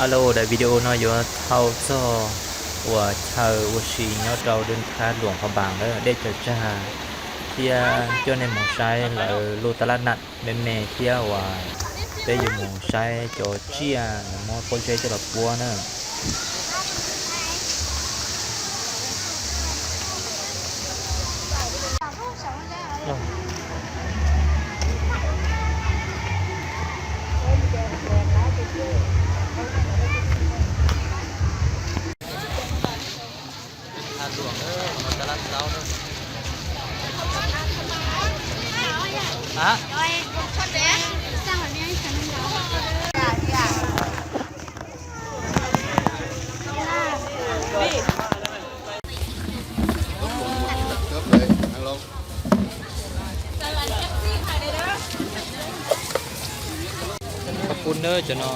Alo, daim video no yuav thau txog uas chaw ua si nyob rau Dwm Thab Luam Phaj Npas na, dej tsaws tsag, thiab coj nej mus saib lawv lub taj laj nam me me thiab uas peb yuav mus saib cov tsiaj nws muab pob zeb coj los puab na. Khab pun na cov no.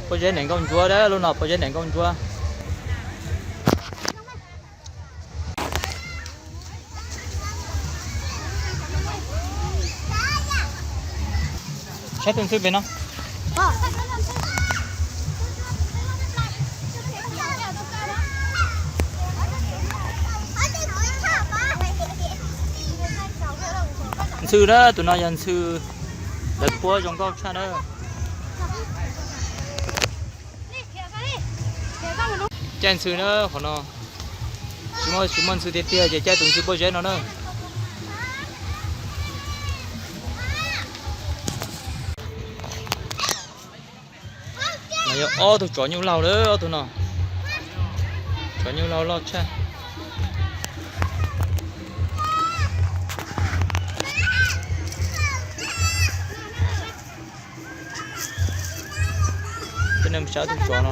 Pob zeb niam nkauj ntsuab, lub no pob zeb niam nkauj ntsuab. Saib tus ntxhw pem no. Ntxhw na, tus no yog ntxhw, lawv puab zoo nkauj tshaj na. Caij ntxhw na qhov no. Tsis muaj, tsis muaj ntxhw tiag tiag ces caij tus ntxhw pob zeb no na. Mas yog ob tug tsov nyuj laug lawm, ob tug no. Tsov nyuj laug loj tshaj. Coj nej mus saib tus tsov no.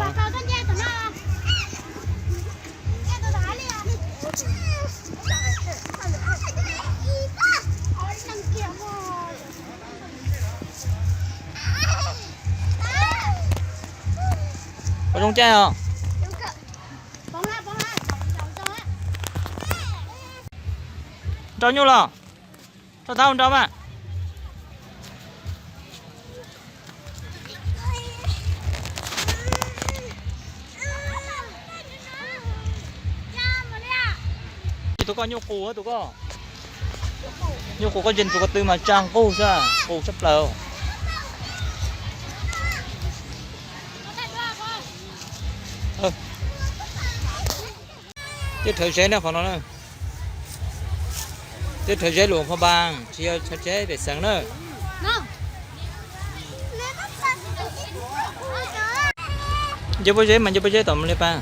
Ua zoo caij os. Nrau nyuj los. Tso taub nrau mas. Tus koj nyuj qus, tus koj nyuj qus, koj ntsia tus ko tw mas tsa nqug xwb, qus tshaj plaws. Twb rhawv zeb na qhov no na. Twb rhawv zeb Luam Phaj Npas, tsis yog rhawv zeb pem xeev na. Nce pob zeb mas nce pob zeb tom li pas.